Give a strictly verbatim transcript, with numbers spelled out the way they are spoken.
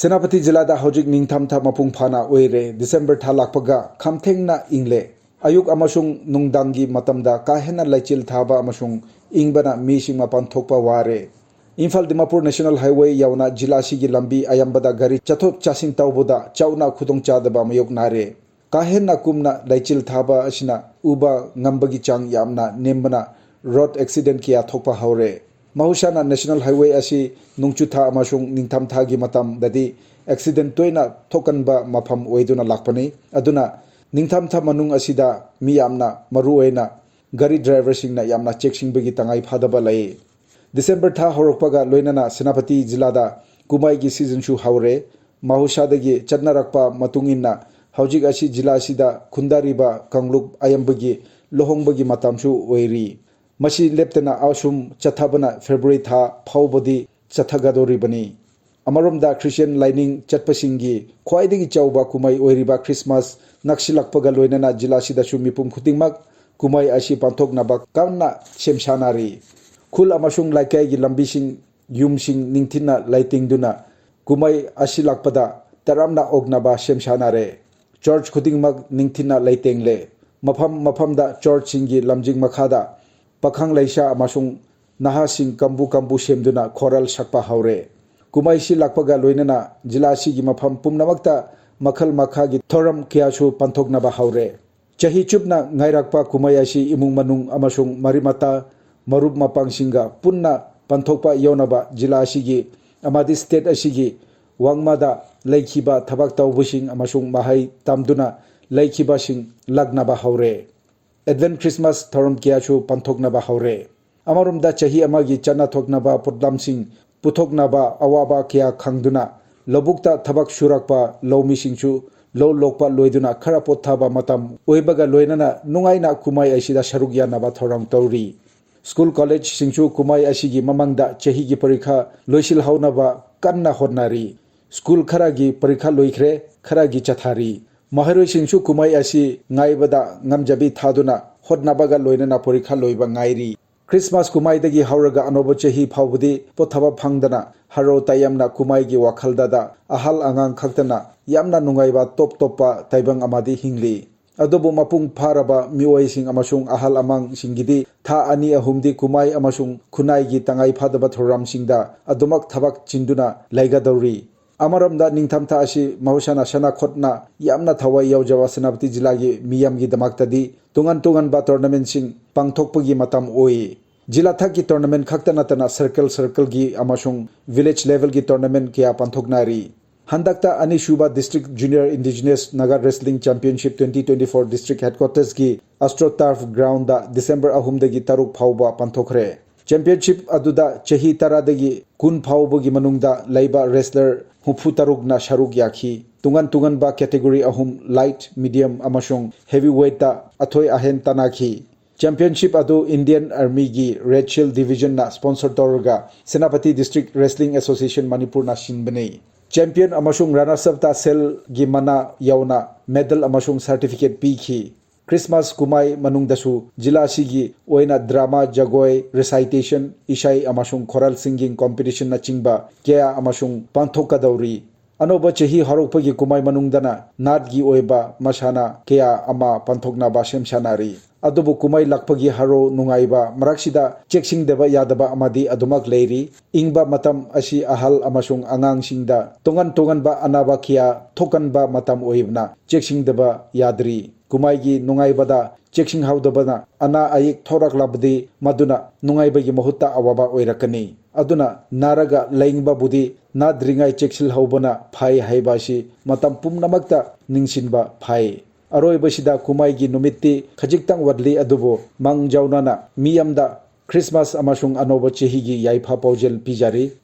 ꯁꯦꯅꯥꯄꯇꯤ ꯖꯤꯂꯥꯗ ꯍꯧꯖꯤꯛ ꯅꯤꯡꯊꯝꯊꯥ ꯃꯄꯨꯡ ꯐꯥꯅ ꯑꯣꯏꯔꯦ꯫ ꯗꯤꯁꯦꯝꯕꯔ ꯊꯥ ꯂꯥꯛꯄꯒ ꯈꯝꯊꯦꯡꯅ ꯏꯪꯂꯦ꯫ ꯑꯌꯨꯛ ꯑꯃꯁꯨꯡ ꯅꯨꯡꯗꯥꯡꯒꯤ ꯃꯇꯝꯗ ꯀꯥ ꯍꯦꯟꯅ ꯂꯩꯆꯤꯜ ꯊꯥꯕ ꯑꯃꯁꯨꯡ ꯏꯪꯕꯅ ꯃꯤꯁꯤꯡ ꯃꯄꯥꯟ ꯊꯣꯛꯄ ꯋꯥꯔꯦ꯫ ꯏꯝꯐꯥꯜ ꯗꯤꯃꯥꯄꯨꯔ ꯅꯦꯁꯅꯦꯜ ꯍꯥꯏꯋꯦ ꯌꯧꯅ ꯖꯤꯂꯥ ꯑꯁꯤꯒꯤ ꯂꯝꯕꯤ ꯑꯌꯥꯝꯕꯗ ꯒꯥꯔꯤ ꯆꯠꯊꯣꯛ ꯆꯠꯁꯤꯟ ꯇꯧꯕꯗ ꯆꯥꯎꯅ ꯈꯨꯗꯣꯡꯆꯥꯗꯕ ꯃꯥꯌꯣꯛꯅꯔꯦ꯫ ꯀꯥ ꯍꯦꯟꯅ ꯀꯨꯝꯅ ꯂꯩꯆꯤꯜ ꯊꯥꯕ ꯑꯁꯤꯅ ꯎꯕ ꯉꯝꯕꯒꯤ ꯆꯥꯡ ꯌꯥꯝꯅ ꯅꯦꯝꯕꯅ ꯔꯣꯗ ꯑꯦꯛꯁꯤꯗꯦꯟ ꯀꯌꯥ ꯊꯣꯛꯄ ꯍꯧꯔꯦ꯫ ꯃꯍꯧꯁꯥꯅ ꯅꯦꯁꯅꯦꯜ ꯍꯥꯏꯋꯦ ꯑꯁꯤ ꯅꯣꯡꯖꯨꯊꯥ ꯑꯃꯁꯨꯡ ꯅꯤꯡꯊꯝꯊꯥꯒꯤ ꯃꯇꯝꯗꯗꯤ ꯑꯦꯛꯁꯤꯗꯦꯟ ꯇꯣꯏꯅ ꯊꯣꯛꯀꯟꯕ ꯃꯐꯝ ꯑꯣꯏꯗꯨꯅ ꯂꯥꯛꯄꯅꯤ꯫ ꯑꯗꯨꯅ ꯅꯤꯡꯊꯝꯊꯥ ꯃꯅꯨꯡ ꯑꯁꯤꯗ ꯃꯤ ꯌꯥꯝꯅ, ꯃꯔꯨꯑꯣꯏꯅ ꯒꯥꯔꯤ ꯗ꯭ꯔꯥꯏꯚꯔꯁꯤꯡꯅ ꯌꯥꯝꯅ ꯆꯦꯛꯁꯤꯟꯕꯒꯤ ꯇꯉꯥꯏ ꯐꯗꯕ ꯂꯩ꯫ ꯗꯤꯁꯦꯝꯕꯔ ꯊꯥ ꯍꯧꯔꯛꯄꯒ ꯂꯣꯏꯅꯅ ꯁꯦꯅꯥꯄꯇꯤ ꯖꯤꯂꯥꯗ ꯀꯨꯝꯍꯩꯒꯤ ꯁꯤꯖꯟꯁꯨ ꯍꯧꯔꯦ꯫ ꯃꯍꯧꯁꯥꯗꯒꯤ ꯆꯠꯅꯔꯛꯄ ꯃꯇꯨꯡ ꯏꯟꯅ ꯍꯧꯖꯤꯛ ꯑꯁꯤ ꯖꯤꯂꯥ ꯑꯁꯤꯗ ꯈꯨꯟꯗꯥꯔꯤꯕ ꯀꯥꯡꯂꯨꯞ ꯑꯌꯥꯝꯕꯒꯤ ꯂꯨꯍꯣꯡꯕꯒꯤ ꯃꯇꯝꯁꯨ ꯑꯣꯏꯔꯤ꯫ ꯃꯁꯤ ꯂꯦꯞꯇꯅ ꯑꯁꯨꯝ ꯆꯠꯊꯕꯅ ꯐꯦꯕ꯭ꯔꯨꯋꯥꯔꯤ ꯊꯥ ꯐꯥꯎꯕꯗꯤ ꯆꯠꯊꯒꯗꯧꯔꯤꯕꯅꯤ꯫ ꯑꯃꯔꯣꯝꯗ ꯈ꯭ꯔꯤꯁꯇꯤꯌꯟ ꯂꯥꯏꯅꯤꯡ ꯆꯠꯄꯁꯤꯡꯒꯤ ꯈ꯭ꯋꯥꯏꯗꯒꯤ ꯆꯥꯎꯕ ꯀꯨꯝꯍꯩ ꯑꯣꯏꯔꯤꯕ ꯈ꯭ꯔꯤꯁꯃꯥꯁ ꯅꯛꯁꯤꯜꯂꯛꯄꯒ ꯂꯣꯏꯅꯅ ꯖꯤꯂꯥ ꯑꯁꯤꯗꯁꯨ ꯃꯤꯄꯨꯝ ꯈꯨꯗꯤꯡꯃꯛ ꯀꯨꯝꯍꯩ ꯑꯁꯤ ꯄꯥꯡꯊꯣꯛꯅꯕ ꯀꯟꯅ ꯁꯦꯝ ꯁꯥꯅꯔꯤ꯫ ꯈꯨꯜ ꯑꯃꯁꯨꯡ ꯂꯩꯀꯥꯏꯒꯤ ꯂꯝꯕꯤꯁꯤꯡ, ꯌꯨꯝꯁꯤꯡ ꯅꯤꯡꯊꯤꯅ ꯂꯩꯇꯦꯡꯗꯨꯅ ꯀꯨꯝꯍꯩ ꯑꯁꯤ ꯂꯥꯛꯄꯗ ꯇꯔꯥꯝꯅ ꯑꯣꯛꯅꯕ ꯁꯦꯝ ꯁꯥꯅꯔꯦ꯫ ꯆꯔꯆ ꯈꯨꯗꯤꯡꯃꯛ ꯅꯤꯡꯊꯤꯅ ꯂꯩꯇꯦꯡꯂꯦ꯫ ꯃꯐꯝ ꯃꯐꯝꯗ ꯆꯔꯆꯁꯤꯡꯒꯤ ꯂꯝꯖꯤꯡ ꯃꯈꯥꯗ ꯄꯥꯈꯪ ꯂꯩꯁꯥ ꯑꯃꯁꯨꯡ ꯅꯍꯥꯁꯤꯡ ꯀꯥꯡꯕꯨ ꯀꯥꯡꯕꯨ ꯁꯦꯝꯗꯨꯅ ꯈꯣꯔꯦꯜ ꯁꯛꯄ ꯍꯧꯔꯦ꯫ ꯀꯨꯝꯍꯩꯁꯤ ꯂꯥꯛꯄꯒ ꯂꯣꯏꯅꯅ ꯖꯤꯂꯥ ꯑꯁꯤꯒꯤ ꯃꯐꯝ ꯄꯨꯝꯅꯃꯛꯇ ꯃꯈꯜ ꯃꯈꯥꯒꯤ ꯊꯧꯔꯝ ꯀꯌꯥꯁꯨ ꯄꯥꯡꯊꯣꯛꯅꯕ ꯍꯧꯔꯦ꯫ ꯆꯍꯤ ꯆꯨꯞꯅ ꯉꯥꯏꯔꯛꯄ ꯀꯨꯝꯍꯩ ꯑꯁꯤ ꯏꯃꯨꯡ ꯃꯅꯨꯡ ꯑꯃꯁꯨꯡ ꯃꯔꯤ ꯃꯇꯥ, ꯃꯔꯨꯞ ꯃꯄꯥꯡꯁꯤꯡꯒ ꯄꯨꯟꯅ ꯄꯥꯡꯊꯣꯛꯄ ꯌꯥꯎꯅꯕ ꯖꯤꯂꯥ ꯑꯁꯤꯒꯤ ꯑꯃꯗꯤ ꯁ꯭ꯇꯦꯠ ꯑꯁꯤꯒꯤ ꯋꯥꯡꯃꯗ ꯂꯩꯈꯤꯕ ꯊꯕꯛ ꯇꯧꯕꯁꯤꯡ ꯑꯃꯁꯨꯡ ꯃꯍꯩ ꯇꯝꯗꯨꯅ ꯂꯩꯈꯤꯕꯁꯤꯡ ꯂꯥꯛꯅꯕ ꯍꯧꯔꯦ꯫ ꯑꯦꯗꯚꯦꯟ ꯈ꯭ꯔꯤꯁꯃꯥꯁ ꯊꯧꯔꯝ ꯀꯌꯥꯁꯨ ꯄꯥꯡꯊꯣꯛꯅꯕ ꯍꯧꯔꯦ꯫ ꯑꯃꯔꯣꯝꯗ ꯆꯍꯤ ꯑꯃꯒꯤ ꯆꯠꯅ ꯊꯣꯛꯅꯕ ꯄꯣꯠꯂꯝꯁꯤꯡ ꯄꯨꯊꯣꯛꯅꯕ ꯑꯋꯥꯕ ꯀꯌꯥ ꯈꯪꯗꯨꯅ ꯂꯧꯕꯨꯛꯇ ꯊꯕꯛ ꯁꯨꯔꯛꯄ ꯂꯧꯃꯤꯁꯤꯡꯁꯨ ꯂꯧ ꯂꯣꯛꯄ ꯂꯣꯏꯗꯨꯅ ꯈꯔ ꯄꯣꯊꯥꯕ ꯃꯇꯝ ꯑꯣꯏꯕꯒ ꯂꯣꯏꯅꯅ ꯅꯨꯡꯉꯥꯏꯅ ꯀꯨꯝꯍꯩ ꯑꯁꯤꯗ ꯁꯔꯨꯛ ꯌꯥꯅꯕ ꯊꯧꯔꯥꯡ ꯇꯧꯔꯤ꯫ ꯁ꯭ꯀꯨꯜ ꯀꯣꯂꯦꯖꯁꯤꯡꯁꯨ ꯀꯨꯝꯍꯩ ꯑꯁꯤꯒꯤ ꯃꯃꯥꯡꯗ ꯆꯍꯤꯒꯤ ꯄꯔꯤꯈꯥ ꯂꯣꯏꯁꯤꯜꯍꯧꯅꯕ ꯀꯟꯅ ꯍꯣꯠꯅꯔꯤ꯫ ꯁ꯭ꯀꯨꯜ ꯈꯔꯒꯤ ꯄꯔꯤꯈꯥ ꯂꯣꯏꯈ꯭ꯔꯦ, ꯈꯔꯒꯤ ꯆꯠꯊꯔꯤ꯫ ꯃꯍꯩꯔꯣꯏꯁꯤꯡꯁꯨ ꯀꯨꯝꯍꯩ ꯑꯁꯤ ꯉꯥꯏꯕꯗ ꯉꯝꯖꯕꯤ ꯊꯥꯗꯨꯅ ꯍꯣꯠꯅꯕꯒ ꯂꯣꯏꯅꯅ ꯄꯔꯤꯈꯥ ꯂꯣꯏꯕ ꯉꯥꯏꯔꯤ꯫ ꯈ꯭ꯔꯤꯁꯃꯥꯁ ꯀꯨꯝꯍꯩꯗꯒꯤ ꯍꯧꯔꯒ ꯑꯅꯧꯕ ꯆꯍꯤ ꯐꯥꯎꯕꯗꯤ ꯄꯣꯊꯥꯕ ꯐꯪꯗꯅ ꯍꯔꯥꯎ ꯇꯌꯥꯝꯅ ꯀꯨꯝꯍꯩꯒꯤ ꯋꯥꯈꯜꯗꯗ ꯑꯍꯜ ꯑꯉꯥꯡ ꯈꯛꯇꯅ ꯌꯥꯝꯅ ꯅꯨꯡꯉꯥꯏꯕ ꯇꯣꯞ ꯇꯣꯞꯄ ꯇꯥꯏꯕꯪ ꯑꯃꯗꯤ ꯍꯤꯡꯂꯤ꯫ ꯑꯗꯨꯕꯨ ꯃꯄꯨꯡ ꯐꯥꯔꯕ ꯃꯤꯑꯣꯏꯁꯤꯡ ꯑꯃꯁꯨꯡ ꯑꯍꯜ ꯑꯃꯥꯡꯁꯤꯡꯒꯤꯗꯤ ꯊꯥ ꯑꯅꯤ ꯑꯍꯨꯝꯗꯤ ꯀꯨꯝꯍꯩ ꯑꯃꯁꯨꯡ ꯈꯨꯟꯅꯥꯏꯒꯤ ꯇꯉꯥꯏ ꯐꯗꯕ ꯊꯧꯔꯝꯁꯤꯡꯗ ꯑꯗꯨꯃꯛ ꯊꯕꯛ ꯆꯤꯟꯗꯨꯅ ꯂꯩꯒꯗꯧꯔꯤ꯫ ꯑꯃꯔꯣꯝꯗ ꯅꯤꯡꯊꯝꯊꯥ ꯑꯁꯤ ꯃꯍꯧꯁꯥꯅ ꯁꯥꯟꯅ ꯈꯣꯠꯅ ꯌꯥꯝꯅ ꯊꯋꯥꯏ ꯌꯥꯎꯖꯕ ꯁꯦꯅꯥꯄꯇꯤ ꯖꯤꯂꯥꯒꯤ ꯃꯤꯌꯥꯝꯒꯤꯗꯃꯛꯇꯗꯤ ꯇꯣꯉꯥꯟ ꯇꯣꯉꯥꯟꯕ ꯇꯣꯔꯅꯥꯃꯦꯟꯁꯤꯡ ꯄꯥꯡꯊꯣꯛꯄꯒꯤ ꯃꯇꯝ ꯑꯣꯏ꯫ ꯖꯤꯂꯥ ꯊꯥꯛꯀꯤ ꯇꯣꯔꯅꯥꯃꯦꯟ ꯈꯛꯇ ꯅꯠꯇꯅ ꯁꯔꯀꯜ ꯁꯔꯀꯜꯒꯤ ꯑꯃꯁꯨꯡ ꯚꯤꯂꯦꯖ ꯂꯦꯚꯦꯜꯒꯤ ꯇꯣꯔꯅꯥꯃꯦꯟ ꯀꯌꯥ ꯄꯥꯡꯊꯣꯛꯅꯔꯤ꯫ ꯍꯟꯗꯛꯇ ꯑꯅꯤꯁꯨꯕ District Junior Indigenous Naga Wrestling Championship twenty twenty-four District Headquartersꯀꯤ AstroTurf Groundꯗ ꯗꯤꯁꯦꯝꯕꯔ ꯑꯍꯨꯝꯗꯒꯤ ꯇꯔꯨꯛ ꯐꯥꯎꯕ ꯄꯥꯡꯊꯣꯛꯈ꯭ꯔꯦ꯫ Championship ꯑꯗꯨꯗ ꯆꯍꯤ ꯇꯔꯥꯗꯒꯤ ꯀꯨꯟ ꯐꯥꯎꯕꯒꯤ ꯃꯅꯨꯡꯗ ꯂꯩꯕ wrestler ꯍꯨꯝꯐꯨ ꯇꯔꯨꯛꯅ ꯁꯔꯨꯛ ꯌꯥꯈꯤ꯫ ꯇꯣꯉꯥꯟ ꯇꯣꯉꯥꯟꯕ category ꯑꯍꯨꯝ, light, medium ꯑꯃꯁꯨꯡ heavyweight ꯑꯊꯣꯏ ꯑꯍꯦꯟ ꯇꯥꯟꯅꯈꯤ꯫ Championship ꯑꯗꯨ Indian Armyꯒꯤ Red Shield Divisionꯅ sponsor ꯇꯧꯔꯒ Senapati District Wrestling Association Manipurꯅ ꯁꯤꯟꯕꯅꯤ꯫ Champion ꯑꯃꯁꯨꯡ runners upꯇ ꯁꯦꯜꯒꯤ ꯃꯅꯥ ꯌꯥꯎꯅ medal ꯑꯃꯁꯨꯡ certificate ꯄꯤꯈꯤ꯫ ꯈ꯭ꯔꯤꯁꯃꯥꯁ ꯀꯨꯝꯍꯩ ꯃꯅꯨꯡꯗꯁꯨ ꯖꯤꯂꯥ ꯑꯁꯤꯒꯤ ꯑꯣꯏꯅ drama, ꯖꯒꯣꯏ, recitation, ꯏꯁꯩ ꯑꯃꯁꯨꯡ choral singing competitionꯅꯆꯤꯡꯕ ꯀꯌꯥ ꯑꯃꯁꯨꯡ ꯄꯥꯡꯊꯣꯛꯀꯗꯧꯔꯤ꯫ ꯑꯅꯧꯕ ꯆꯍꯤ ꯍꯧꯔꯛꯄꯒꯤ ꯀꯨꯝꯍꯩ ꯃꯅꯨꯡꯗꯅ ꯅꯥꯠꯀꯤ ꯑꯣꯏꯕ ꯃꯁꯥꯟꯅ ꯀꯌꯥ ꯑꯃ ꯄꯥꯡꯊꯣꯛꯅꯕ ꯁꯦꯝ ꯁꯥꯅꯔꯤ꯫ ꯑꯗꯨꯕꯨ ꯀꯨꯝꯍꯩ ꯂꯥꯛꯄꯒꯤ ꯍꯔꯥꯎ ꯅꯨꯡꯉꯥꯏꯕ ꯃꯔꯛꯁꯤꯗ ꯆꯦꯛꯁꯤꯟꯗꯕ ꯌꯥꯗꯕ ꯑꯃꯗꯤ ꯑꯗꯨꯃꯛ ꯂꯩꯔꯤ꯫ ꯏꯪꯕ ꯃꯇꯝ ꯑꯁꯤ ꯑꯍꯜ ꯑꯃꯁꯨꯡ ꯑꯉꯥꯡꯁꯤꯡꯗ ꯇꯣꯉꯥꯟ ꯇꯣꯉꯥꯟꯕ ꯑꯅꯥꯕ ꯀꯌꯥ ꯊꯣꯛꯍꯟꯕ ꯃꯇꯝ ꯑꯣꯏꯕꯅ ꯆꯦꯛꯁꯤꯟꯗꯕ ꯌꯥꯗ꯭ꯔꯤ꯫ ꯀꯨꯝꯍꯩꯒꯤ ꯅꯨꯡꯉꯥꯏꯕꯗ ꯆꯦꯛꯁꯤꯟꯍꯧꯗꯕꯅ ꯑꯅꯥ ꯑꯌꯦꯛ ꯊꯣꯔꯛꯂꯕꯗꯤ ꯃꯗꯨꯅ ꯅꯨꯡꯉꯥꯏꯕꯒꯤ ꯃꯍꯨꯠꯇ ꯑꯋꯥꯕ ꯑꯣꯏꯔꯛꯀꯅꯤ꯫ ꯑꯗꯨꯅ ꯅꯥꯔꯒ ꯂꯥꯏꯌꯦꯡꯕꯕꯨꯗꯤ ꯅꯥꯗ꯭ꯔꯤꯉꯩ ꯆꯦꯛꯁꯤꯜꯍꯧꯕꯅ ꯐꯩ ꯍꯥꯏꯕ ꯑꯁꯤ ꯃꯇꯝ ꯄꯨꯝꯅꯃꯛꯇ ꯅꯤꯡꯁꯤꯡꯕ ꯐꯩ꯫ ꯑꯔꯣꯏꯕꯁꯤꯗ ꯀꯨꯝꯍꯩꯒꯤ ꯅꯨꯃꯤꯠꯇꯤ ꯈꯖꯤꯛꯇꯪ ꯋꯥꯠꯂꯤ, ꯑꯗꯨꯕꯨ ꯃꯥꯡꯖꯧꯅꯅ ꯃꯤꯌꯥꯝꯗ ꯈ꯭ꯔꯤꯁꯃꯥꯁ ꯑꯃꯁꯨꯡ ꯑꯅꯧꯕ ꯆꯍꯤꯒꯤ ꯌꯥꯏꯐ ꯄꯥꯎꯖꯦꯜ ꯄꯤꯖꯔꯤ꯫